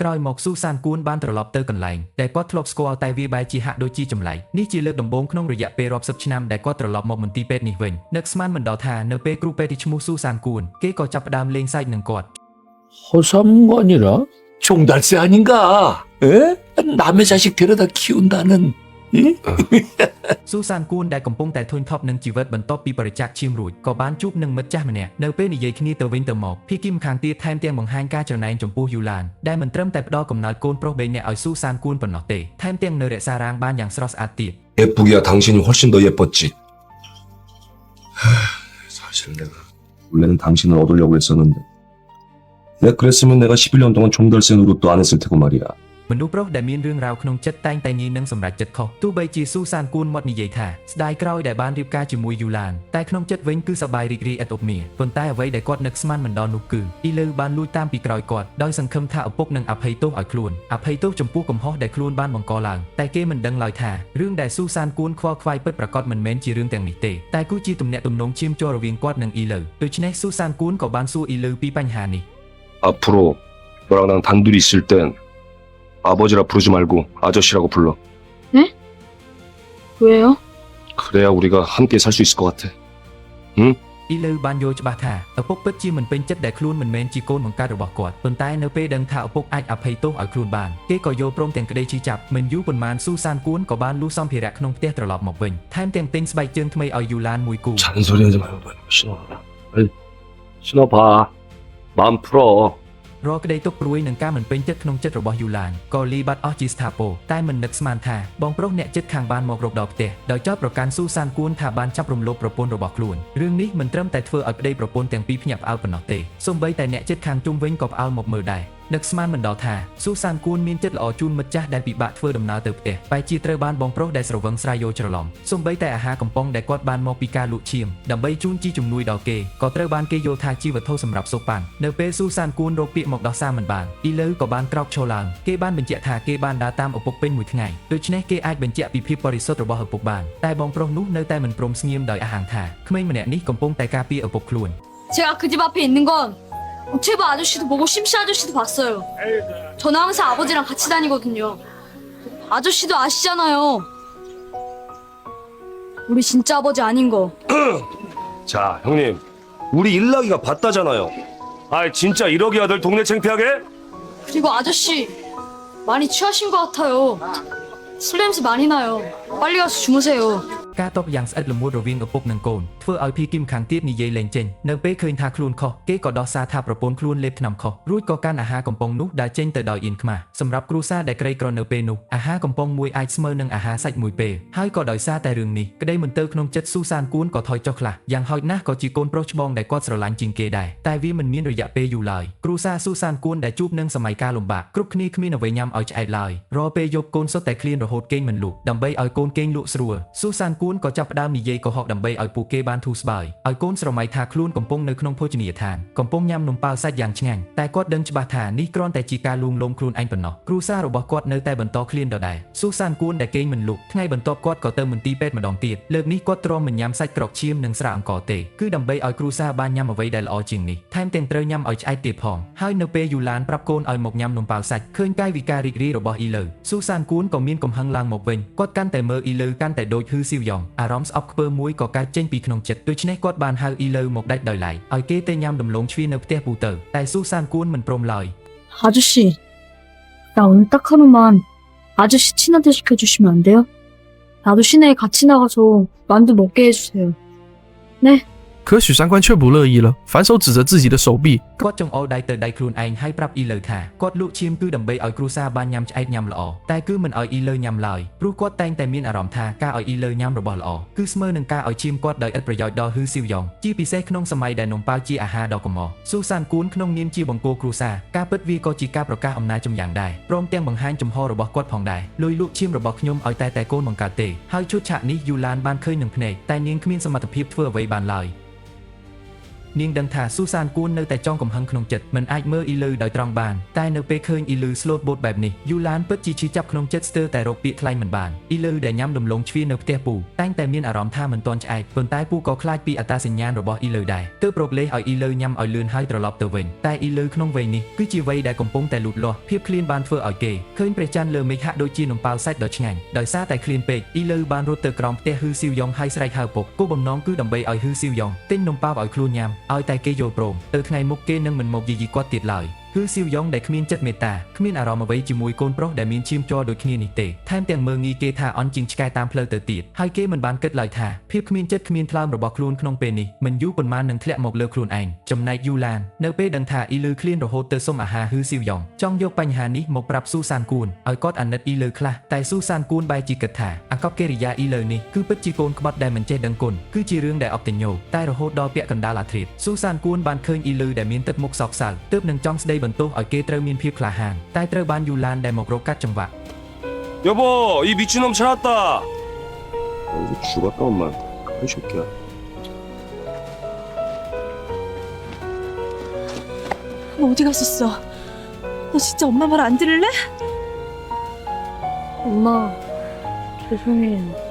ក្រោយមកស៊ូសានគួនបានត្រឡប់ទៅកន្លែងដែលគាត់ធ្លាប់ស្គាល់តែវាបែរជាហាក់ដូចជាចម្លែកនេះជាលើកដំបូងក្នុងរយៈពេលរាប់សិបឆ្នាំដែលគាត់ត្រឡប់មកមន្ទីរពេទ្យនេះវិញនឹកស្មានមិនដល់ថានៅពេលគ្រូពេទ្យទីឈ្មោះស៊ូសានគួនគេក៏ចាប់ផ្ដើមលេងសើចនឹងគាត់ 허삼관이라? 종달새 아닌가? 에? 남의 자식 데려다 키운다는 응? ស៊ូសានគួនដែលកំពុងតែធុញថប់នឹងជីវិតបន្ទាប់ពីបរិច្ចាគឈាមរួចក៏បានជួបនឹងមិត្តចាស់ម្នាក់នៅពេលនិយាយគ្នាទៅវិញទៅមកភីគីម្ខាងទៀតថែមទាំងបង្ហាញការច្រណែនចំពោះយូឡានដែលមិនត្រឹមតែផ្ដល់កំណើតកូនប្រុសបីនាក់ឲ្យស៊ូសានគួនប៉ុណ្ណោះទេថែមទាំងនៅរក្សារាងបានយ៉ាងស្រស់ស្អាតទៀត 예쁘기야 당신이 훨씬 더 예뻤지. 하, 사실 내가 원래는 당신을 얻으려고 했었는데 내가 그랬으면 내가 11년 동안 종달새 노릇도 안 했을 테고 말이야. មនុស្សប្រុសដែលមានរឿងរ៉ាវក្នុងចិត្តតែងតែងាយនឹងសម្រេចចិត្តខុសទោះបីជាស៊ូសានគួនមាត់និយាយថាស្ដាយក្រោយដែលបានរៀបការជាមួយយូឡានតែក្នុងចិត្តវិញគឺសប្បាយរីករាយឥតឧបមាប៉ុន្តែអ្វីដែលគាត់នឹកស្មានមិនដល់នោះគឺអ៊ីលើបានលួចតាមពីក្រោយគាត់ដោយសង្ឃឹមថាឪពុកនឹងអភ័យទោសឲ្យខ្លួនអភ័យទោសចំពោះកំហុសដែលខ្លួនបានបង្កឡើងតែគេមិនដឹងឡើយថារឿងដែលស៊ូសានគួនខ្វល់ខ្វាយពិតប្រាកដមិនមែនជារឿងទាំងនេះទេតែគឺជាទំនាក់ទំនងឈាមជ័ររវាងគាត់និងអ៊ីលើដូច្នេះស៊ូសានគួនក៏បានសួរអ៊ីលើពីបញ្ហានេះ 앞으로 너랑 나랑 단둘이 있을 땐 아버지라 부르지 말고 아저씨라고 불러. 왜요? 그래야 우리가 함께 살 수 있을 것 같아. អ៊ីលើបានយល់ច្បាស់ថាឪពុកពិតជាមិនពេញចិត្តដែលខ្លួនមិនមែនជាកូនបង្កើតរបស់គាត់ប៉ុន្តែនៅពេលដឹងថាឪពុកអាចអភ័យទោសឲ្យខ្លួនបានគេក៏យល់ព្រមទាំងក្តីឈឺចាប់មិនយូរប៉ុន្មានស៊ូសានគួនក៏បានលូសម្ភារៈក្នុងផ្ទះត្រឡប់មកវិញថែមទាំងទិញស្បែកជើងថ្មីឲ្យយូឡានមួយគូ 잔소리 하지 말고 빨리 신어. 빨리 신어봐. 마음 풀어. រាល់ក្តីទុកព្រួយនឹងការមិនពេញចិត្តក្នុងចិត្តរបស់យូឡានក៏លីបាត់អស់ជាស្ថាពរតែមិននឹកស្មានថាបងប្រុសអ្នកចិត្តខាងបានមករកដល់ផ្ទះដោយចោទប្រកាន់ស៊ូសានគួនថាបានចាប់រំលោភប្រពន្ធរបស់ខ្លួនរឿងនេះមិនត្រឹមតែធ្វើឲ្យប្តីប្រពន្ធទាំងពីរភ្ញាក់ផ្អើលប៉ុណ្ណោះទេសូម្បីតែអ្នកចិត្តខាងជុំវិញក៏ផ្អើលមកមើលដែរនឹកស្មានមិនដល់ថាស៊ូសានគួនមានចិត្តល្អជូនមិត្តចាស់ដែលពិបាកធ្វើដំណើរទៅផ្ទះបែរជាត្រូវបានបងប្រុសដែលស្រវឹងស្រាយយោច្រឡំសូម្បីតែអាហារកំប៉ុងដែលគាត់បានមកពីការលក់ឈាមដើម្បីជូនជាជំនួយដល់គេក៏ត្រូវបានគេយល់ថាជាវត្ថុសម្រាប់សូកប៉ាន់នៅពេលស៊ូសានគួនរកពាក្យមកដោះសារមិនបានអ៊ីលើក៏បានក្រោកឈរឡើងគេបានបញ្ជាក់ថាគេបានដើរតាមឪពុកពេញមួយថ្ងៃដូច្នេះគេអាចបញ្ជាក់ពីភាពបរិសុទ្ធរបស់ឪពុកបានតែបងប្រុសនោះនៅតែមិនព្រមស្ងៀមដោយអះអាងថាក្មេងម្នាក់នេះកំពុងតែការពារឪពុកខ្លួន 제가 그 집 앞에 있는 건 우체부 아저씨도 보고 심씨 아저씨도 봤어요. 저는 항상 아버지랑 같이 다니거든요. 아저씨도 아시잖아요. 우리 진짜 아버지 아닌 거. 자, 형님. 우리 일락이가 봤다잖아요. 아, 진짜 1억이 아들 동네 창피하게? 그리고 아저씨 많이 취하신 것 같아요. 술 냄새 많이 나요. 빨리 가서 주무세요. ការតបយ៉ាងស្អិតល្មួតរវាងឪពុកនិងកូនធ្វើឲ្យភីគីមខាងទៀតនិយាយលែងចេញនៅពេលឃើញថាខ្លួនខុសគេក៏ដោះសារថាប្រពន្ធខ្លួនលេបថ្នាំខុសរួចក៏កាន់អាហារកំប៉ុងនោះដែលចេញទៅដោយអៀនខ្មាស់សម្រាប់គ្រួសារដែលក្រីក្រនៅពេលនោះអាហារកំប៉ុងមួយអាចស្មើនឹងអាហារសាច់មួយពេលហើយក៏ដោយសារតែរឿងនេះក្តីមន្ទិលក្នុងចិត្តស៊ូសានគួនក៏ថយចុះខ្លះយ៉ាងហោចណាស់ក៏ជាកូនប្រុសច្បងដែលគាត់ស្រឡាញ់ជាងគេដែរតែវាមិនមានរយៈពេលយូរឡើយគ្រួសារស៊ូសានគួនដែលជួបនឹងសម័យកាលលំបាកគ្រប់គ្នាគ្មានអ្វីញ៉ាំឲ្យឆ្អែតឡើយរាល់ពេលយប់កូនសុទ្ធតែឃ្លានរហូតគេងមិនលក់ដើម្បីឲ្យកូនគេងលក់ស្រួលស៊ូសានគួនក៏ចាប់ផ្ដើមនិយាយកុហកដើម្បីឲ្យពួកគេបានធូរស្បើយឲ្យកូនស្រមៃថាខ្លួនកំពុងនៅក្នុងភោជនីយដ្ឋានកំពុងញ៉ាំនំប៉ាវសាច់យ៉ាងឆ្ងាញ់តែគាត់ដឹងច្បាស់ថានេះគ្រាន់តែជាការលួងលោមខ្លួនឯងប៉ុណ្ណោះគ្រួសាររបស់គាត់នៅតែបន្តឃ្លានដដែលស៊ូសានគួនដែលគេងមិនលក់ថ្ងៃបន្ទាប់គាត់ក៏ទៅមន្ទីរពេទ្យម្ដងទៀតលើកនេះគាត់ទ្រាំមិនញ៉ាំសាច់ក្រកឈាមនិងស្រាអង្ករទេគឺដើម្បីឲ្យគ្រួសារបានញ៉ាំអ្វីដែលល្អជាងនេះថែមទាំងត្រូវញ៉ាំឲ្យឆ្អែតទៀតផងហើយនៅពេលយូឡានប្រាប់កូនឲ្យមកញ៉ាំនំប៉ាវសាច់ឃើញកាយវិការរីករាយរបស់អ៊ីលើស៊ូសានគួនក៏មានកំហឹងឡើងមកវិញគាត់កាន់តែមើលអ៊ីលើកាន់តែដូចហឺស៊ីវយ៉ងអារម្មណ៍ស្អប់ខ្ពើមមួយក៏កើតចេញពីក្នុងចិត្តដូច្នេះគាត់បានហៅអ៊ីលើមកដាច់ដោយឡែកឲ្យគេទៅញ៉ាំដំឡូងជ្វានៅផ្ទះពូទៅតែស៊ូសានគួនមិនព្រមឡើយ 아저씨, 나 오늘 딱 하루만 아저씨 친한테 시켜주시면 안 돼요? 나도 시내에 같이 나가서 만두 먹게 해주세요. 可许三观却不乐意了，反手指着自己的手臂， គាត់ចង្អុលដៃទៅដៃខ្លួនឯងហើយប្រាប់អ៊ីលើថាគាត់លក់ឈាមគឺដើម្បីឲ្យគ្រួសារបានញ៉ាំឆ្អែតញ៉ាំល្អតែគឺមិនឲ្យអ៊ីលើញ៉ាំឡើយព្រោះគាត់តែងតែមានអារម្មណ៍ថាការឲ្យអ៊ីលើញ៉ាំរបស់ល្អគឺស្មើនឹងការឲ្យឈាមគាត់ដោយឥតប្រយោជន៍ដល់ហ៊ឺស៊ីវយ៉ងជាពិសេសក្នុងសម័យដែលនំប៉ាវជាអាហារដ៏កម្រស៊ូសានគួនក្នុងនាមជាបង្គោលគ្រួសារការពិតវាក៏ជាការប្រកាសអំណាចជំយ៉ាងដែរព្រមទាំងបង្ហាញចំហរបស់គាត់ផងដែរលុយលក់ឈាមរបស់ខ្ញុំឲ្យតែតែកូនបង្កើតទេហើយឈុតឆាកនេះយូឡានបានឃើញនឹងភ្នែកតែនាងគ្មានសមត្ថភាពធ្វើអ្វីបានឡើយ នាងដឹងថាស៊ូសានគួននៅតែចង់កំហឹងក្នុងចិត្តមិនអាចមើលអ៊ីលឺដោយត្រង់បានតែនៅពេលឃើញអ៊ីលឺស្លូតបូតបែបនេះយូឡានពិតជាឈឺចាប់ក្នុងចិត្តស្ទើរតែរកពាក្យថ្លែងមិនបានអ៊ីលឺដែលញ៉ាំដំឡូងជ្វានៅផ្ទះពូតែងតែមានអារម្មណ៍ថាមិនទាន់ឆ្អែតប៉ុន្តែពូក៏ខ្លាចពីអត្តសញ្ញាណរបស់អ៊ីលឺដែរទើបរកលេសឲ្យអ៊ីលឺញ៉ាំឲ្យលឿនហើយត្រឡប់ទៅវិញតែអ៊ីលឺក្នុងវ័យនេះគឺជាវ័យដែលកំពុងតែលូតលាស់ភាពឃ្លានបានធ្វើឲ្យគេឃើញព្រះច័ន្ទលើមេឃហាក់ដូចជានំប៉ាវសាច់ដ៏ឆ្ងាញ់ដោយសារតែឃ្លានពេកអ៊ីលឺបានរត់ទៅក្រោមផ្ទះហ៊ឺស៊ីវយ៉ងហើយស្រែកហៅពុកគោលបំណងគឺដើម្បីឲ្យហ៊ឺស៊ីវយ៉ងទិញនំប៉ាវឲ្យខ្លួនញ៉ាំឲ្យតែគេយល់ព្រមទៅថ្ងៃមុខគេនឹងមិនមកយាយីគាត់ទៀតឡើយហ៊ឺស៊ីវយ៉ងដែលគ្មានចិត្តមេត្តាគ្មានអារម្មណ៍អ្វីជាមួយកូនប្រុសដែលមានឈាមជ័រដូចគ្នានេះទេថែមទាំងមើលងាយគេថាអន់ជាងឆ្កែតាមផ្លូវទៅទៀតហើយគេមិនបានគិតឡើយថាភាពគ្មានចិត្តគ្មានថ្លើមរបស់ខ្លួនក្នុងពេលនេះមិនយូរប៉ុន្មាននឹងធ្លាក់មកលើខ្លួនឯងចំណែកយូឡាននៅពេលដឹងថាអ៊ីលឺឃ្លានរហូតទៅសុំអាហារហ៊ឺស៊ីវយ៉ងចង់យកបញ្ហានេះមកប្រាប់ស៊ូសានគួនឲ្យគាត់អាណិតអ៊ីលឺខ្លះតែស៊ូសានគួនបែរជាគិតថាអាកប្បកិរិយាអ៊ីលឺនេះគឺពិតជាកូនក្បត់ដែលមិនចេះដឹងគុណគឺជារឿងដែលអបតញ្ញោតែរហូតដល់ពាក់កណ្ដាលអាធ្រាត្រស៊ូសានគួនបានឃើញអ៊ីលឺដែលមានទឹកមុខសោកសៅទើបនឹងចង់ស្ដីបន្ទោសឲ្យគេត្រូវមានភាពក្លាហានតែត្រូវបានយូឡានដែលមករកកាត់ចង្វាក់ 여보, 이 미친놈 찾았다. 이거 죽었다 엄마한테. 이 새끼야. 너 어디 갔었어? 너 진짜 엄마 말 안 들을래? 엄마, 죄송해요.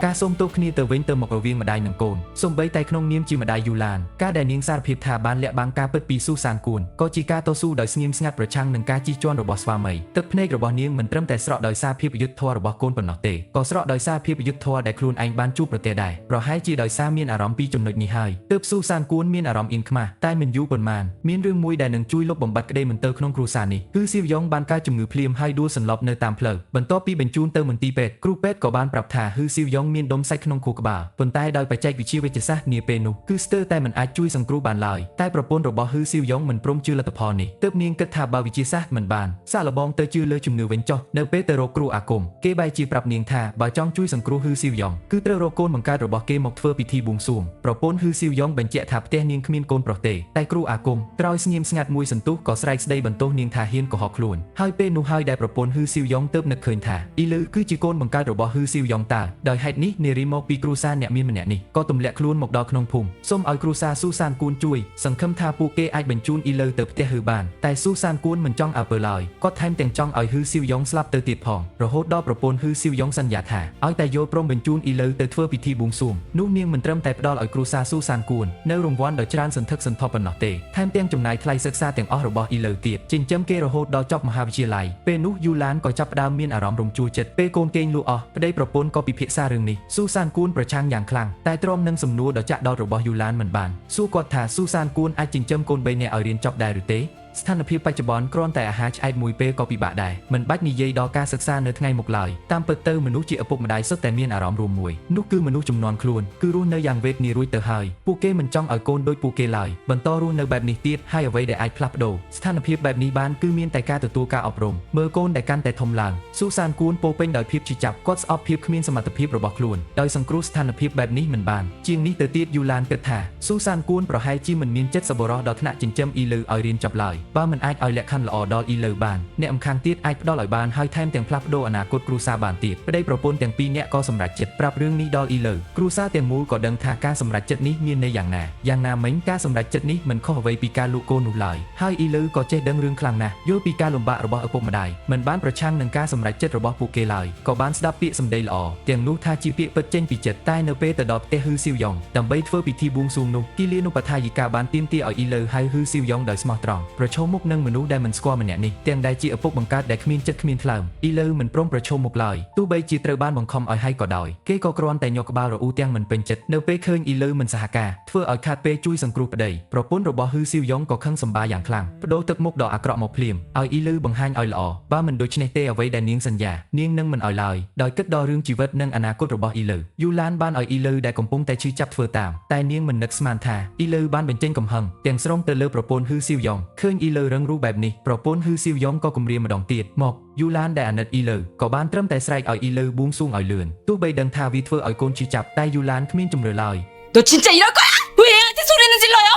ការសូមទោសគ្នាទៅវិញទៅមករវាងម្ដាយនិងកូនសូម្បីតែក្នុងនាមជាម្ដាយយូឡានការដែលនាងសារភាពថាបានលាក់បាំងការពិតពីស៊ូសានគួនក៏ជាការតស៊ូដោយស្ងៀមស្ងាត់ប្រឆាំងនឹងការជិះជាន់របស់ស្វាមីទឹកភ្នែករបស់នាងមិនត្រឹមតែស្រក់ដោយសារភាពយុត្តិធម៌របស់កូនប៉ុណ្ណោះទេក៏ស្រក់ដោយសារភាពយុត្តិធម៌ដែលខ្លួនឯងបានជួបប្រទះដែរប្រហែលជាដោយសារមានអារម្មណ៍ពីចំណុចនេះហើយទើបស៊ូសានគួនមានអារម្មណ៍អៀនខ្មាស់តែមិនយូរប៉ុន្មានមានរឿងមួយដែលនឹងជួយលុបបំបាត់ក្តីមន្ទិលក្នុងគ្រួសារនេះគឺស៊ីវយ៉ងបានកើតជំងឺភ្លាមហើយដួលសន្លប់នៅតាមផ្លូវបន្ទាប់ពីបញ្ជូនទៅមន្ទីរពេទ្យគ្រូពេទ្យក៏បានប្រាប់ថាហ៊ឺស៊ីវយ៉ងមានដុំសាច់ក្នុងខួរក្បាលប៉ុន្តែដោយបច្ចេកវិទ្យាវេជ្ជសាស្ត្រនាពេលនោះគឺស្ទើរតែមិនអាចជួយសង្គ្រោះបានឡើយតែប្រពន្ធរបស់ហ៊ឺស៊ីវយ៉ងមិនព្រមជឿលទ្ធផលនេះទើបនាងគិតថាបើវិទ្យាសាស្ត្រមិនបានសាកល្បងទៅជឿលើជំនឿវិញចុះនៅពេលទៅរកគ្រូអាគមគេបែរជាប្រាប់នាងថាបើចង់ជួយសង្គ្រោះហ៊ឺស៊ីវយ៉ងគឺត្រូវរកកូនបង្កើតរបស់គេមកធ្វើពិធីបួងសួងប្រពន្ធហ៊ឺស៊ីវយ៉ងបញ្ជាក់ថាផ្ទះនាងគ្មានកូនប្រុសទេតែគ្រូអាគមក្រោយស្ងៀមស្ងាត់មួយសន្ទុះក៏ស្រែកស្ដីបន្ទោសនាងថាហ៊ានកុហកខ្លួនហើយពេលនោះហើយដែលប្រពន្ធហ៊ឺស៊ីវយ៉ងទើបនឹកឃើញថាអ៊ីលឺគឺជាកូនបង្កើតរបស់ហ៊ឺស៊ីវយ៉ងតើដោយហេតុនេះនារីមកពីគ្រួសារអ្នកមានម្នាក់នេះក៏ទម្លាក់ខ្លួនមកដល់ក្នុងភូមិសូមឲ្យគ្រួសារស៊ូសានគួនជួយសង្ឃឹមថាពួកគេអាចបញ្ជូនអ៊ីលឺទៅផ្ទះហ៊ឺបានតែស៊ូសានគួនមិនចង់អើពើឡើយគាត់ថែមទាំងចង់ឲ្យហ៊ឺស៊ីវយ៉ងស្លាប់ទៅទៀតផងរហូតដល់ប្រពន្ធហ៊ឺស៊ីវយ៉ងសន្យាថាឲ្យតែយល់ព្រមបញ្ជូនអ៊ីលឺទៅធ្វើពិធីបួងសួងនោះនាងមិនត្រឹមតែផ្ដល់ឲ្យគ្រួសារស៊ូសានគួននៅរង្វាន់ដ៏ច្រើនសន្ធឹកសន្ធាប់ប៉ុណ្ណោះទេថែមទាំងចំណាយថ្លៃសិក្សាទាំងអស់របស់អ៊ីលឺទៀតចិញ្ចឹមគេរហូតដល់ចប់មហាវិទ្យាល័យពេលនោះយូឡានក៏ចាប់ផ្ដើមមានអារម្មណ៍រំជួលចិត្តពេលកូនគេងលក់អស់ប្តីប្រពន្ធក៏ពិភាក្សារឿងនេះស៊ូសានគួនប្រឆាំងយ៉ាងខ្លាំងតែទ្រាំនឹងសំណួរដ៏ចាក់ដោតរបស់យូឡានមិនបានសួរគាត់ថាស៊ូសានគួនអាចចិញ្ចឹមកូនបីនាក់ឲ្យរៀនចប់ដែរឬទេស្ថានភាពបច្ចុប្បន្នគ្រាន់តែអាហារឆ្អែតមួយពេលក៏ពិបាកដែរមិនបាច់និយាយដល់ការសិក្សានៅថ្ងៃមុខឡើយតាមពិតទៅមនុស្សជាឪពុកម្ដាយសុទ្ធតែមានអារម្មណ៍រួមមួយនោះគឺមនុស្សចំនួនខ្លួនគឺរស់នៅយ៉ាងវេទនារួចទៅហើយពួកគេមិនចង់ឲ្យកូនដូចពួកគេឡើយបន្តរស់នៅបែបនេះទៀតហើយអ្វីដែលអាចផ្លាស់ប្ដូរស្ថានភាពបែបនេះបានគឺមានតែការទទួលការអប់រំមើលកូនដែលកាន់តែធំឡើងស៊ូសានគួនពោពេញដោយភាពឈឺចាប់គាត់ស្អប់ភាពគ្មានសមត្ថភាពរបស់ខ្លួនដោយសង្គ្រោះស្ថានភាពបែបនេះមិនបានជាងនេះទៅទៀតយូឡានគិតថាស៊ូសានគួនប្រហែលជាមិនមានចិត្តសប្បុរសដល់ថ្នាក់ចិញ្ចឹមអ៊ីលឺឲ្យរៀនចប់ឡើយបើមិនអាចឲ្យលក្ខខណ្ឌល្អដល់អ៊ីលឺបានអ្នកម្ខាងទៀតអាចផ្ដល់ឲ្យបានហើយថែមទាំងផ្លាស់ប្ដូរអនាគតគ្រួសារបានទៀតប្តីប្រពន្ធទាំងពីរនាក់ក៏សម្រេចចិត្តប្រាប់រឿងនេះដល់អ៊ីលឺគ្រួសារទាំងមូលក៏ដឹងថាការសម្រេចចិត្តនេះមានន័យយ៉ាងណាយ៉ាងណាមិញការសម្រេចចិត្តនេះមិនខុសអ្វីពីការលក់កូននោះឡើយហើយអ៊ីលឺក៏ចេះដឹងរឿងខ្លាំងណាស់យល់ពីការលំបាករបស់ឪពុកម្ដាយមិនបានប្រឆាំងនឹងការសម្រេចចិត្តរបស់ពួកគេឡើយក៏បានស្ដាប់ពាក្យសម្ដីល្អទាំងនោះថាជាពាក្យពិតចេញពីចិត្តតែនៅពេលទៅដល់ផ្ទះហ៊ឺស៊ីវយ៉ងដើម្បីធ្វើពិធីបួងសួងនោះគីលានុបដ្ឋាយិកាបានទាមទារឲ្យអ៊ីលឺហៅហ៊ឺស៊ីវយ៉ងដោយស្មោះត្រង់ប្រឈមមុខនឹងមនុស្សដែលមិនស្គាល់ម្នាក់នេះទាំងដែលជាឪពុកបង្កើតដែលគ្មានចិត្តគ្មានថ្លើមអ៊ីលឺមិនព្រមប្រឈមមុខឡើយទោះបីជាត្រូវបានបង្ខំឲ្យឲ្យក៏ដោយគេក៏គ្រាន់តែញ័រក្បាលរអ៊ូទាំងមិនពេញចិត្តនៅពេលឃើញអ៊ីលឺមិនសហការធ្វើឲ្យខាតពេលជួយសង្គ្រោះប្តីប្រពន្ធរបស់ហ៊ឺស៊ីវយ៉ងក៏ខឹងសម្បាយ៉ាងខ្លាំងបដូរទឹកមុខដ៏អាក្រក់មកភ្លាមឲ្យអ៊ីលឺបង្ហាញឲ្យល្អបើមិនដូច្នេះទេអ្វីដែលនាងសន្យានាងនឹងមិនឲ្យឡើយដោយគិតដល់រឿងជីវិតនិងអនាគតរបស់អ៊ីលឺយូឡានបានឲ្យអ៊ីលឺដែលកំពុងតែឈឺចាប់ធ្វើតាមតែនាងមិននឹកស្មានថាអ៊ីលឺបានបញ្ចេញកំហឹងទាំងស្រុងទៅលើប្រពន្ធហ៊ឺស៊ីវយ៉ងឃើញអ៊ីលឺរឹងរូសបែបនេះប្រពន្ធហ៊ឺស៊ីវយ៉ងក៏គំរាមម្ដងទៀតមកយូឡានដែលអាណិតអ៊ីលឺក៏បានត្រឹមតែស្រែកឲ្យអ៊ីលឺបួងសួងឲ្យលឿនទោះបីដឹងថាវាធ្វើឲ្យកូនឈឺចាប់តែយូឡានគ្មានជំរឿឡើយ 너 진짜 이럴 거야? 왜 애한테 소리는 질러요?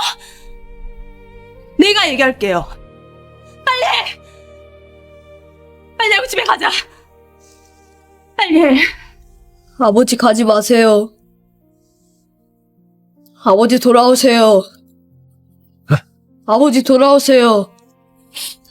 내가 얘기할게요. 빨리 해! 빨리 하고 집에 가자. 빨리 해. 아버지 가지 마세요. 아버지 돌아오세요. 아버지 돌아오세요.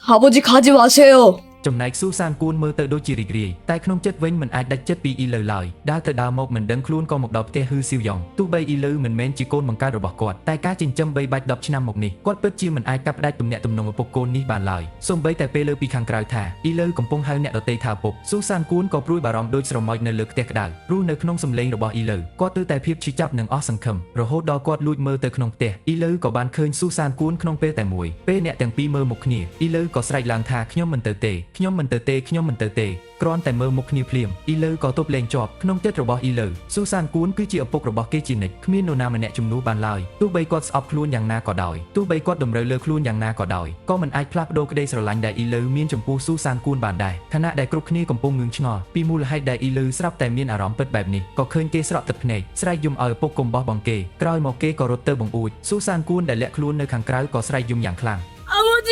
아버지 가지 마세요. ចំណែកស៊ូសានគួនមើលទៅដូចជារីករាយតែក្នុងចិត្តវិញមិនអាចដាច់ចិត្តពីអ៊ីលើឡើយដើរទៅដើរមកមិនដឹងខ្លួនក៏មកដល់ផ្ទះហ៊ឺស៊ីវយ៉ងទោះបីអ៊ីលើមិនមែនជាកូនបង្កើតរបស់គាត់តែការចិញ្ចឹមបីបាច់10ឆ្នាំមកនេះគាត់ពិតជាមិនអាចកាត់ផ្ដាច់ទំនាក់ទំនងឪពុកកូននេះបានឡើយសូម្បីតែពេលលើពីខាងក្រៅថាអ៊ីលើកំពុងហៅអ្នកដទៃថាឪពុកស៊ូសានគួនក៏ព្រួយបារម្ភដូចស្រមោចនៅលើផ្ទះក្តៅព្រោះនៅក្នុងសម្លេងរបស់អ៊ីលើគាត់ទើតែភាពឈឺចាប់និងអស់សង្ឃឹមរហូតដល់គាត់លួចមើលទៅក្នុងផ្ទះអ៊ីលើក៏បានឃើញស៊ូសានគួនក្នុងពេលតែមួយពេលអ្នកទាំងពីរមើលមុខគ្នាអ៊ីលើក៏ស្រែកឡើងថាខ្ញុំមិនទៅទេខ្ញុំមិនទៅទេខ្ញុំមិនទៅទេគ្រាន់តែមើលមុខគ្នាភ្លាមអ៊ីលើក៏ទប់លែងជាប់ក្នុងចិត្តរបស់អ៊ីលើស៊ូសានគួនគឺជាឪពុករបស់គេជានិច្ចគ្មាននរណាម្នាក់ជំនួសបានឡើយទោះបីគាត់ស្អប់ខ្លួនយ៉ាងណាក៏ដោយទោះបីគាត់តម្រូវលើខ្លួនយ៉ាងណាក៏ដោយក៏មិនអាចផ្លាស់ប្ដូរក្តីស្រឡាញ់ដែលអ៊ីលើមានចំពោះស៊ូសានគួនបានដែរខណៈដែលគ្រប់គ្នាកំពុងងឿងឆ្ងល់ពីមូលហេតុដែលអ៊ីលើស្រាប់តែមានអារម្មណ៍ពិតបែបនេះក៏ឃើញគេស្រក់ទឹកភ្នែកស្រែកយំឲ្យឪពុកកុំបោះបង់គេក្រោយមកគេក៏រត់ទៅបង្អួចស៊ូសានគួនដែលលាក់ខ្លួននៅខាងក្រៅក៏ស្រែកយំយ៉ាងខ្លាំង 아버지!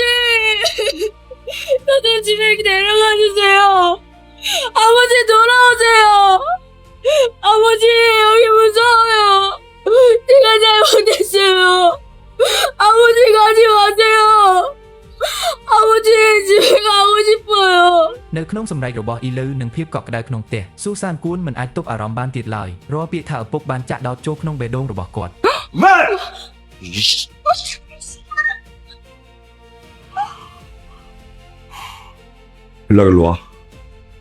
저좀 집에 데려가 주세요. 아버지 돌아오세요. 아버지 여기 무서워요. 제가 잘못했어요. 아버지 가지 마세요. 아버지 집에 가고 싶어요. នៅក្នុងសម្រេចរបស់អ៊ីលើនិងភាពកក់ក្ដៅក្នុងផ្ទះស៊ូសានគួនមិនអាចទប់អារម្មណ៍បានទៀតឡើយរាល់ពាក្យថាឪពុកបានចាក់ដោតចូលក្នុងបេះដូងរបស់គាត់ 왜? 이씨. 일락 일로 와.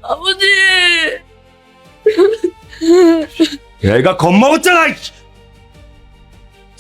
아버지! 애가 겁먹었잖아. 이씨.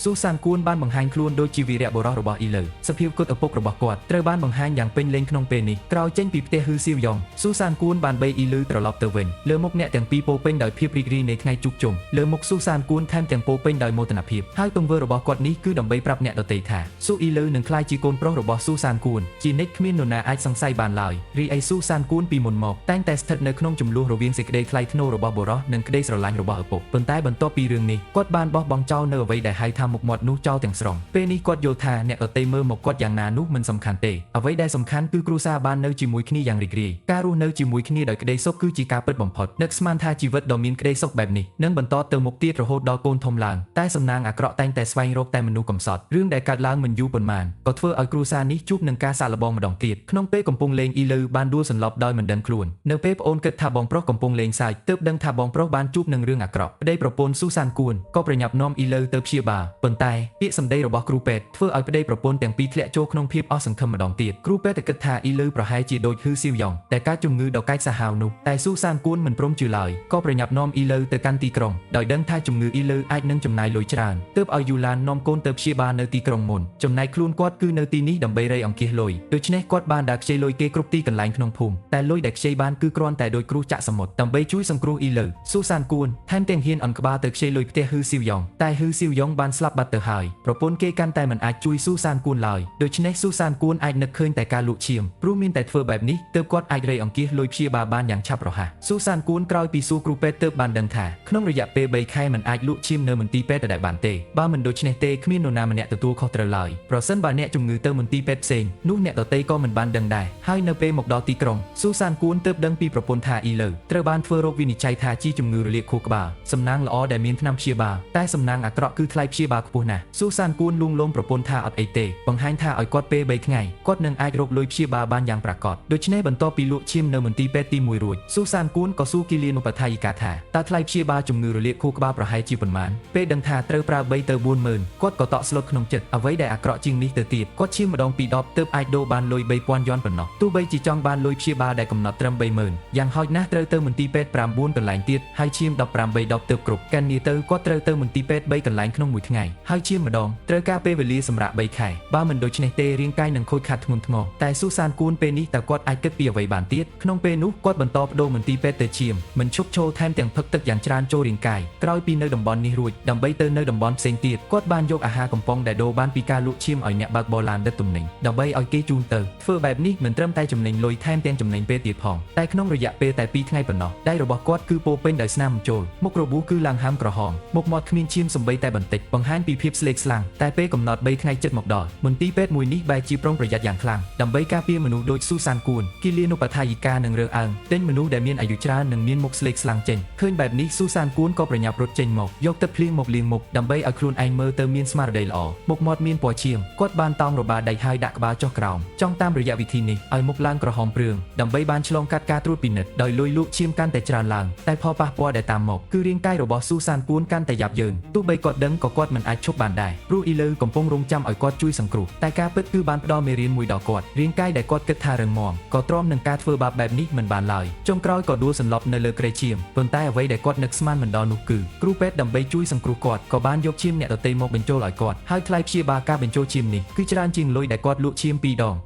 ស៊ូសានគួនបានបង្ហាញខ្លួនដូចជាវីរៈបុរសរបស់អ៊ីលើសភាពគុតឪពុករបស់គាត់ត្រូវបានបង្ហាញយ៉ាងពេញលេញក្នុងពេលនេះក្រោយចេញពីផ្ទះហ៊ឺសៀវយ៉ងស៊ូសានគួនបានបីអ៊ីលើត្រឡប់ទៅវិញលើមុខអ្នកទាំងពីរពោពេញដោយភាពរីករាយនៃថ្ងៃជួបជុំលើមុខស៊ូសានគួនថែមទាំងពោពេញដោយមោទនភាពហើយទង្វើរបស់គាត់នេះគឺដើម្បីប្រាប់អ្នកដទៃថាស៊ូអ៊ីលើនឹងក្លាយជាកូនប្រុសរបស់ស៊ូសានគួនជានិច្ចគ្មាននរណាអាចសង្ស័យបានឡើយរីឯស៊ូសានគួនពីមុនមកតែងតែស្ថិតនៅក្នុងចំនួនរវាងសេចក្តីថ្លៃថ្នូររបស់បុរសនិងក្តីស្រឡាញ់របស់ឪពុកប៉ុន្តែបន្ទាប់ពីរឿងនេះគាត់បានបោះបង់ចោលនៅអ្វីដែលហៅថាមុខមាត់នោះចោលទាំងស្រុងពេលនេះគាត់យល់ថាអ្នកដទៃមើលមកគាត់យ៉ាងណានោះមិនសំខាន់ទេអ្វីដែលសំខាន់គឺគ្រួសារបាននៅជាមួយគ្នាយ៉ាងរីករាយការរស់នៅជាមួយគ្នាដោយក្តីសុខគឺជាការពិតបំផុតនឹកស្មានថាជីវិតដ៏មានក្តីសុខបែបនេះនឹងបន្តទៅមុខទៀតរហូតដល់កូនធំឡើងតែសំណាងអាក្រក់តែងតែស្វែងរកតែមនុស្សកំសត់រឿងដែលកើតឡើងមិនយូរប៉ុន្មានក៏ធ្វើឲ្យគ្រួសារនេះជួបនឹងការសាកល្បងម្ដងទៀតក្នុងពេលកំពុងលេងអ៊ីលើបានដួលសន្លប់ដោយមិនដឹងខ្លួននៅពេលប្អូនគិតថាបងប្រុសកំពុងលេងសើចទើបដឹងថាបងប្រុសបានជួបនឹងរឿងអាក្រក់ប្តីប្រពន្ធស៊ូសានគួនក៏ប្រញាប់នាំអ៊ីលើទៅព្យាបាលប៉ុន្តែពាក្យសម្ដីរបស់គ្រូពេទ្យធ្វើឲ្យប្តីប្រពន្ធទាំងពីរធ្លាក់ចូលក្នុងភាពអស់សង្ឃឹមម្ដងទៀតគ្រូពេទ្យតែគិតថាអ៊ីលើប្រហែលជាដូចហ៊ឺសៀវយ៉ងតែកើតជំងឺដ៏កាចសាហាវនោះតែស៊ូសានគួនមិនព្រមជឿឡើយក៏ប្រញាប់នាំអ៊ីលើទៅកាន់ទីក្រុងដោយដឹងថាជំងឺអ៊ីលើអាចនឹងចំណាយលុយច្រើនទើបឲ្យយូឡាននាំកូនទៅព្យាបាលនៅទីក្រុងមុនចំណែកខ្លួនគាត់គឺនៅទីនេះដើម្បីរៃអង្គាសលុយដូច្នេះគាត់បានដើរខ្ចីលុយគេគ្រប់ទីកន្លែងក្នុងភូមិតែលុយដែលខ្ចីបានគឺគ្រាន់តែដូចគ្រោះចាក់សមុទ្រដើម្បីជួយសង្គ្រោះអ៊ីលើស៊ូសានគួនថែមទាំងហ៊ានអន់ក្បាលទៅខ្ចីលុយផ្ទះហ៊ឺសៀវយ៉ងតែហ៊ឺសៀវយ៉ងបានស្លាប់បាត់ទៅហើយប្រពន្ធគេកាន់តែមិនអាចជួយស៊ូសានគួនឡើយដូច្នេះស៊ូសានគួនអាចនឹកឃើញតែការលក់ឈាមព្រោះមានតែធ្វើបែបនេះទើបគាត់អាចរៃអង្គាសលុយព្យាបាលបានយ៉ាងឆាប់រហ័សស៊ូសានគួនក្រោយពីសួរគ្រូពេទ្យទើបបានដឹងថាក្នុងរយៈពេល3ខែមិនអាចលក់ឈាមនៅមន្ទីរពេទ្យដដែលបានទេបើមិនដូច្នេះទេគ្មាននរណាម្នាក់ទទួលខុសត្រូវឡើយប្រសិនបើអ្នកជំងឺទៅមន្ទីរពេទ្យផ្សេងនោះអ្នកដទៃក៏មិនបានដឹងដែរហើយនៅពេលមកដល់ទីក្រុងស៊ូសានគួនទើបដឹងពីប្រពន្ធថាអ៊ីលើត្រូវបានធ្វើរោគវិនិច្ឆ័យថាជាជំងឺរលាកខួរក្បាលសំណាងល្អដែលមានថ្នាំព្យាបាលតែសំណាងអាក្រក់គឺថ្លៃព្យាបាលខ្ពស់ណាស់ស៊ូសានគួនលួងលោមប្រពន្ធថាអត់អីទេបង្ហាញថាឲ្យគាត់ពេល3ថ្ងៃគាត់នឹងអាចរកលុយព្យាបាលបានយ៉ាងប្រាកដដូច្នេះបន្ទាប់ពីលក់ឈាមនៅមន្ទីរពេទ្យទី1រួចស៊ូសានគួនក៏សួរគីលានុបដ្ឋាយិកាថាតើថ្លៃព្យាបាលជំងឺរលាកខួរក្បាលប្រហែលជាប៉ុន្មានពេលដឹងថាត្រូវប្រើ3ទៅ4ម៉ឺនគាត់ក៏តក់ស្លុតក្នុងចិត្តអ្វីដែលអាក្រក់ជាងនេះទៅទៀតគាត់ឈាមម្ដងពី10ទើបអាចដូរបានលុយ3000យន់ប៉ុណ្ណោះទោះបីជាចង់បានលុយព្យាបាលដែលកំណត់ត្រឹម30000យ៉ាងហោចណាស់ត្រូវទៅមន្ទីរពេទ្យ9កន្លែងទៀតហើយឈាម18 10ទើបគ្រប់កាន់នេះទៅគាត់ត្រូវទៅមន្ទីរពេទ្យ3កន្លែងក្នុងមួយថ្ងៃហើយឈាមម្ដងត្រូវការពេលវេលាសម្រាប់3ខែបើមិនដូច្នេះទេរាងកាយនឹងខូចខាតធ្ងន់ធ្ងរតែស៊ូសានគួនពេលនេះតើគាត់អាចគិតពីអ្វីបានទៀតក្នុងពេលនោះគាត់បន្តបដូរមន្ទីរពេទ្យទៅឈាមមិនឈប់ឈរថែមទាំងផឹកទឹកយ៉ាងច្រើនចូលរាងកាយក្រោយពីនៅតំបន់នេះរួចដើម្បីទៅនៅតំបន់ផ្សេងទៀតគាត់បានយកអាហារកំប៉ុងដែលដូរបានពីការលក់ឈាមឲ្យអ្នកបើកបរឡានដឹកទំនិញដើម្បីឲ្យគេជូនទៅធ្វើបែបនេះមិនត្រឹមតែចំណេញលុយថែមទាំងចំណេញពេលទៀតផងតែក្នុងរយៈពេលតែ2ថ្ងៃប៉ុណ្ណោះដៃរបស់គាត់គឺពោពេញដោយស្នាមចូលមុខរបួសគឺឡើងហើមក្រហមមុខមាត់គ្មានឈាមសំបីតែបន្តិចបង្ហាញ ពីភាពស្លេកស្លាំងតែពេលកំណត់3ថ្ងៃចិត្តមកដល់មន្ទីរពេទ្យមួយនេះបែរជាប្រុងប្រយ័ត្នយ៉ាងខ្លាំងដើម្បីការពារមនុស្សដូចស៊ូសានគួនគីលានុបដ្ឋាយិកានិងរើសអើងទិញមនុស្សដែលមានអាយុច្រើននិងមានមុខស្លេកស្លាំងចេញឃើញបែបនេះស៊ូសានគួនក៏ប្រញាប់រត់ចេញមកយកទឹកភ្លៀងមកលាងមុខដើម្បីឲ្យខ្លួនឯងមើលទៅមានស្មារតីល្អមុខមាត់មានពណ៌ឈាមគាត់បានតោងរបាដែកហើយដាក់ក្បាលចុះក្រោមចង់តាមរយៈវិធីនេះឲ្យមុខឡើងក្រហមព្រឿងដើម្បីបានឆ្លងកាត់ការត្រួតពិនិត្យដោយលុយលក់ឈាមកាន់តែច្រើនឡើងតែផលប៉ះពាល់ដែលតាមមកគឺរាងកាយរបស់ស៊ូសានគួនកាន់តែយ៉ាប់យ៉ឺនទោះបីគាត់ដឹងក៏គាត់មិនអាចឈប់បានដែរព្រោះអ៊ីលើកំពុងរងចាំឲ្យគាត់ជួយសង្គ្រោះតែការពិតគឺបានផ្ដល់មេរៀនមួយដល់គាត់រាងកាយដែលគាត់គិតថារឹងមាំក៏ទ្រាំនឹងការធ្វើបាបបែបនេះមិនបានឡើយចុងក្រោយក៏ដួលសន្លប់នៅលើគ្រែឈាមប៉ុន្តែអ្វីដែលគាត់នឹកស្មានមិនដល់នោះគឺគ្រូពេទ្យដើម្បីជួយសង្គ្រោះគាត់ក៏បានយកឈាមអ្នកដទៃមកបញ្ចូលឲ្យគាត់ហើយថ្លៃព្យាបាលការបញ្ចូលឈាមនេះគឺច្រើនជាងលុយដែលគាត់លក់ឈាមពីរដង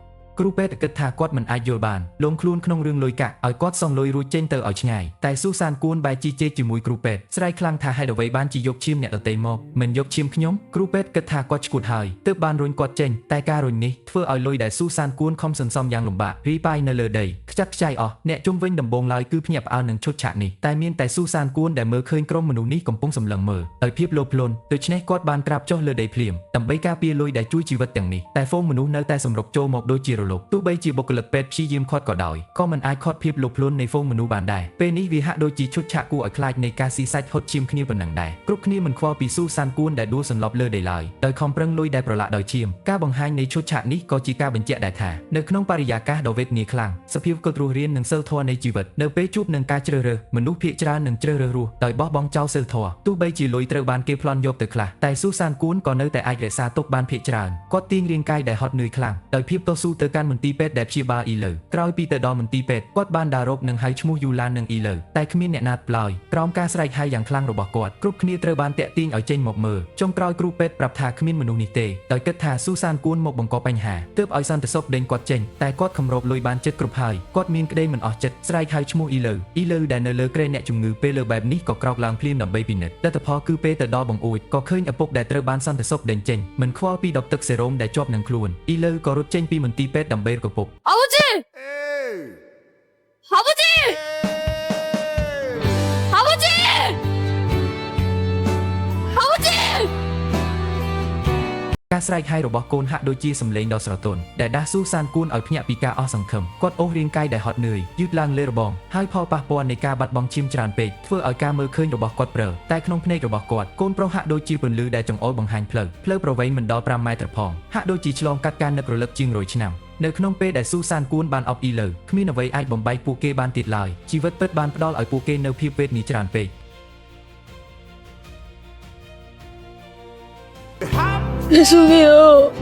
គ្រូពេទ្យគិតថាគាត់មិនអាចយល់បានលងខ្លួនក្នុងរឿងលុយកាក់ឲ្យគាត់សងលុយរួចចេញទៅឲ្យឆ្ងាយតែស៊ូសានគួនបែរជីជែកជាមួយគ្រូពេទ្យស្រែកខ្លាំងថាហេតុអ្វីបានជាយកឈាមអ្នកដទៃមកមិនយកឈាមខ្ញុំគ្រូពេទ្យគិតថាគាត់ឈួតហើយទើបបានរុញគាត់ចេញតែការរុញនេះធ្វើឲ្យលុយដែលស៊ូសានគួនខំសន្សំយ៉ាងលំបាករីប៉ាយនៅលើដីខ្ចាត់ខ្ចាយអស់អ្នកជុំវិញដំបូងឡើយគឺភ្ញាក់ផ្អើលនឹងឈុតឆាកនេះតែមានតែស៊ូសានគួនដែលមើលឃើញក្រុមមនុស្សនេះកំពុងសម្លឹងមើលដោយភាពលោភលន់ដូច្នេះគាត់បានក្រាបចុះលើដីភ្លាមដើម្បីការពារលុយដែលជួយជីវិតទាំងនេះតែហ្វូងមនុស្សនៅតែសម្រុកចូលមកដូចជារលកទោះបីជាបុគ្គលិកពេទ្យព្យាយាមឃាត់ក៏ដោយក៏មិនអាចឃាត់ភាពលោភលន់នៃហ្វូងមនុស្សបានដែរពេលនេះវាហាក់ដូចជាឈុតឆាកគួរឲ្យខ្លាចនៃការស៊ីសាច់ហុតឈាមគ្នាប៉ុណ្ណឹងដែរគ្រប់គ្នាមិនខ្វល់ពីស៊ូសានគួនដែលដួលសន្លប់លើដីឡើយដោយខំប្រឹងលុយដែលប្រឡាក់ដោយឈាមការបង្ហាញនៃឈុតឆាកនេះក៏ជាការបញ្ជាក់ដែរថានៅក្នុងបរិយាកាសដ៏វេទនាខ្លាំងសភាពគត់រស់រាននិងសិលធម៌នៃជីវិតនៅពេលជួបនឹងការជ្រើសរើសមនុស្សភាគច្រើននឹងជ្រើសរើសរស់ដោយបោះបង់ចោលសិលធម៌ទោះបីជាលុយត្រូវបានគេប្លន់យកទៅខ្លះតែស៊ូសានគួនក៏នៅតែអាចរក្សាទុកបានភាគច្រើនគាត់ទាញរាងកាយដែលហត់នឿយខ្លាំងដោយភាពតស៊ូទៅកាន់មន្ទីរពេទ្យដែលព្យាបាលអ៊ីលើក្រោយពីទៅដល់មន្ទីរពេទ្យគាត់បានដើររកនិងហៅឈ្មោះយូឡាននិងអ៊ីលើតែគ្មានអ្នកណាឡើយក្រោមការស្រែកហៅយ៉ាងខ្លាំងរបស់គាត់គ្រប់គ្នាត្រូវបានតាក់ទាញឲ្យចេញមកមើលចុងក្រោយគ្រូពេទ្យប្រាប់ថាគ្មានមនុស្សនេះទេដោយគិតថាស៊ូសានគួនមកបង្កបញ្ហាទើបឲ្យសន្តិសុខដេញគាត់ចេញតែគាត់ខំរកលុយបានចិត្តគ្រប់ហើយគាត់មានក្តីមិនអស់ចិត្តស្រែកហៅឈ្មោះអ៊ីលើអ៊ីលើដែលនៅលើគ្រែអ្នកជំងឺពេលលើបែបនេះក៏ក្រោកឡើងភ្លាមដើម្បីពិនិត្យលទ្ធផលគឺពេលទៅដល់បង្អួចក៏ឃើញឪពុកដែលត្រូវបានសន្តិសុខដេញចេញមិនខ្វល់ពីដបទឹកសេរ៉ូមដែលជាប់នឹងខ្លួនអ៊ីលើក៏រត់ចេញពីមន្ទីរពេទ្យដើម្បីរកឪពុក 아버지! 아버지! 아버지! 아버지! ការស្រែកហៅរបស់កូនហាក់ដូចជាសំឡេងដ៏ស្រទន់ដែលដាស់ស៊ូសានគួនឲ្យភ្ញាក់ពីការអស់សង្ឃឹមគាត់អូសរាងកាយដែលហត់នឿយយឺតឡើងលើរបងហើយផលប៉ះពាល់នៃការបាត់បង់ឈាមច្រើនពេកធ្វើឲ្យការមើលឃើញរបស់គាត់ព្រើតែក្នុងភ្នែករបស់គាត់កូនប្រុសហាក់ដូចជាពន្លឺដែលចង្អុលបង្ហាញផ្លូវផ្លូវប្រវែងមិនដល់5ម៉ែត្រផងហាក់ដូចជាឆ្លងកាត់ការនឹករលឹកជាង100ឆ្នាំនៅក្នុងពេលដែលស៊ូសានគួនបានអបអ៊ីលើគ្មានអ្វីអាចបំបែកពួកគេបានទៀតឡើយជីវិតពិតបានផ្ដល់ឲ្យពួកគេនូវភាពវេទនាច្រើនពេក 죄송해요.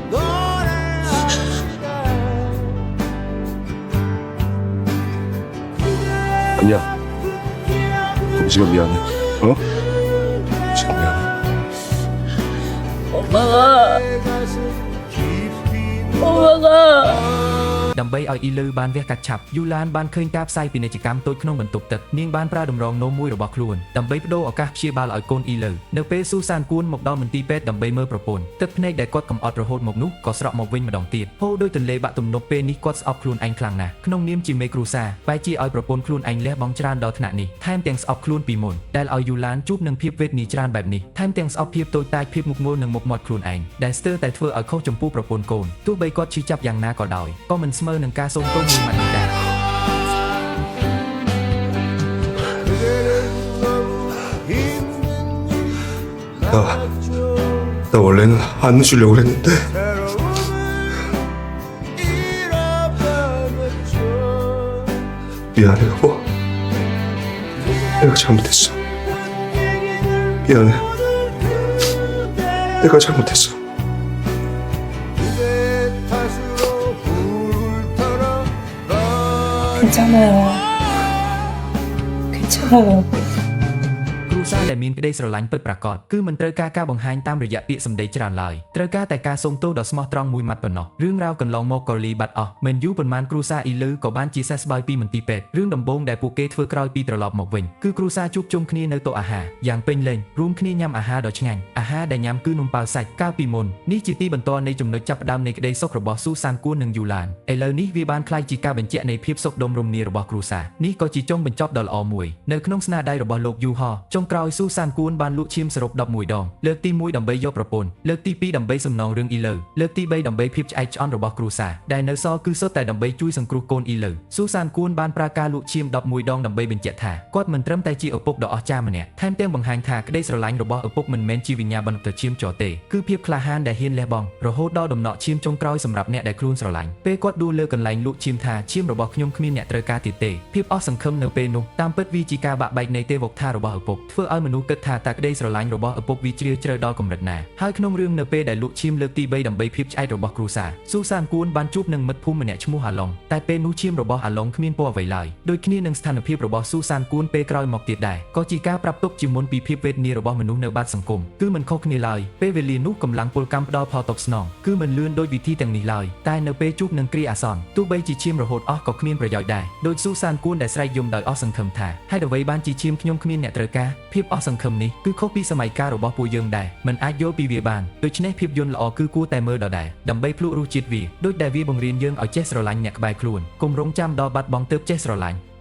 아니야. 아버지가 미안해. 어? 아버지가 미안해. 엄마가 엄마가 ដើម្បីឲ្យអ៊ីលើបានវះកាត់ឆាប់យូឡានបានឃើញការផ្សាយពាណិជ្ជកម្មតូចក្នុងបន្ទប់ទឹកនាងបានប្រើតម្រងនោមមួយរបស់ខ្លួនដើម្បីបដូរឱកាសព្យាបាលឲ្យកូនអ៊ីលើនៅពេលស៊ូសានគួនមកដល់មន្ទីរពេទ្យដើម្បីមើលប្រពន្ធទឹកភ្នែកដែលគាត់កំអត់រហូតមកនោះក៏ស្រក់មកវិញម្ដងទៀតហូរដោយទន្លេបាក់ទំនប់ពេលនេះគាត់ស្អប់ខ្លួនឯងខ្លាំងណាស់ក្នុងនាមជាមេគ្រួសារបែរជាឲ្យប្រពន្ធខ្លួនឯងលះបង់ច្រើនដល់ថ្នាក់នេះថែមទាំងស្អប់ខ្លួនពីមុនដែលឲ្យយូឡានជួបនឹងភាពវេទនាច្រើនបែបនេះថែមទាំងស្អប់ភាពតូចតាចភាពមុខមូលនិងមុខមាត់ខ្លួនឯងដែលស្ទើរតែធ្វើឲ្យខុសចំពោះប្រពន្ធកូនទោះបីគាត់ឈឺចាប់យ៉ាងណាក៏ដោយក៏មិនស្មើនឹងការសូមទោសមួយម៉ាត់នេះដែរ 나 원래는 안 늦으려고 그랬는데. 미안해, 여보. 내가 잘못했어. 미안해. 내가 잘못했어. 괜찮아요. 괜찮아요. គ្រួសារដែលមានក្តីស្រឡាញ់ពិតប្រាកដគឺមិនត្រូវការការបង្ហាញតាមរយៈពាក្យសម្ដីច្រើនឡើយត្រូវការតែការសូមទោសដ៏ស្មោះត្រង់មួយម៉ាត់ប៉ុណ្ណោះរឿងរ៉ាវកន្លងមកក៏លីបាត់អស់មិនយូរប៉ុន្មានគ្រួសារអ៊ីលឺក៏បានជាសះស្បើយពីមន្ទីរពេទ្យរឿងដំបូងដែលពួកគេធ្វើក្រោយពីត្រឡប់មកវិញគឺគ្រួសារជួបជុំគ្នានៅតុអាហារយ៉ាងពេញលេញរួមគ្នាញ៉ាំអាហារដ៏ឆ្ងាញ់អាហារដែលញ៉ាំគឺនំប៉ាវសាច់កាលពីមុននេះជាទីបន្ទាល់នៃចំណុចចាប់ផ្ដើមនៃក្តីសុខរបស់ស៊ូសានគួននិងយូឡានឥឡូវនេះវាបានក្លាយជាការបញ្ជាក់នៃភាពសុខដុមរមនារបស់គ្រួសារនេះក៏ជាចុងបញ្ចប់ដ៏ល្អមួយនៅក្នុងស្នាដៃរបស់លោកយូហោចុងក្រោយ ក្រោយស៊ូសានគួនបានលក់ឈាមសរុប11ដងលើកទី1ដើម្បីយកប្រពន្ធលើកទី2ដើម្បីសំណងរឿងអ៊ីលើលើកទី3ដើម្បីភាពឆ្អែតឆ្អន់របស់គ្រួសារដែលនៅសល់គឺសុទ្ធតែដើម្បីជួយសង្គ្រោះកូនអ៊ីលើស៊ូសានគួនបានប្រើការលក់ឈាម11ដងដើម្បីបញ្ជាក់ថាគាត់មិនត្រឹមតែជាឪពុកដ៏អស្ចារ្យម្នាក់ថែមទាំងបង្ហាញថាក្តីស្រឡាញ់របស់ឪពុកមិនមែនជាវិញ្ញាបនបត្រឈាមចោទេគឺភាពក្លាហានដែលហ៊ានលះបង់រហូតដល់ដំណក់ឈាមចុងក្រោយសម្រាប់អ្នកដែលខ្លួនស្រឡាញ់ពេលគាត់ដួលលើកន្លែងលក់ឈាមថាឈាមរបស់ខ្ញុំគ្មានអ្នកត្រូវការទៀតទេភាពអស់សង្ឃឹមនៅពេលនោះតាមពិតវាជាការបាក់បែកនៃទេវកថារបស់ឪពុកធ្វើឲ្យមនុស្សគិតថាតើក្តីស្រឡាញ់របស់ឪពុកវាជ្រាលជ្រៅដល់កម្រិតណាហើយក្នុងរឿងនៅពេលដែលលក់ឈាមលើកទី3ដើម្បីភាពឆ្អែតរបស់គ្រួសារស៊ូសានគួនបានជួបនឹងមិត្តភូមិម្នាក់ឈ្មោះអាឡុងតែពេលនោះឈាមរបស់អាឡុងគ្មានពណ៌អ្វីឡើយដូចគ្នានឹងស្ថានភាពរបស់ស៊ូសានគួនពេលក្រោយមកទៀតដែរក៏ជាការប្រាប់ទុកជាមុនពីភាពវេទនារបស់មនុស្សនៅបាតសង្គមគឺមិនខុសគ្នាឡើយពេលវេលានោះកម្លាំងពលកម្មផ្ដល់ផលតបស្នងគឺមិនលឿនដោយវិធីទាំងនេះឡើយតែនៅពេលជួបនឹងគ្រាអាសន្នទោះបីជាឈាមរហូតអស់ក៏គ្មានប្រយោជន៍ដែរដោយស៊ូសានគួនដែលស្រែកយំដោយអស់សង្ឃឹមថាហេតុអ្វីបានជាឈាមខ្ញុំគ្មានអ្នកត្រូវការភាពអស់សង្ឃឹមនេះគឺខុសពីសម័យកាលរបស់ពួកយើងដែរមិនអាចយល់ពីវាបានដូច្នេះភាពយន្តល្អគឺគួរតែមើលដដែលដើម្បីភ្លក់រសជាតិវាដូចដែលវាបង្រៀនយើងឲ្យចេះស្រឡាញ់អ្នកក្បែរខ្លួនកុំរងចាំដល់បាត់បង់ទើបចេះស្រឡាញ់។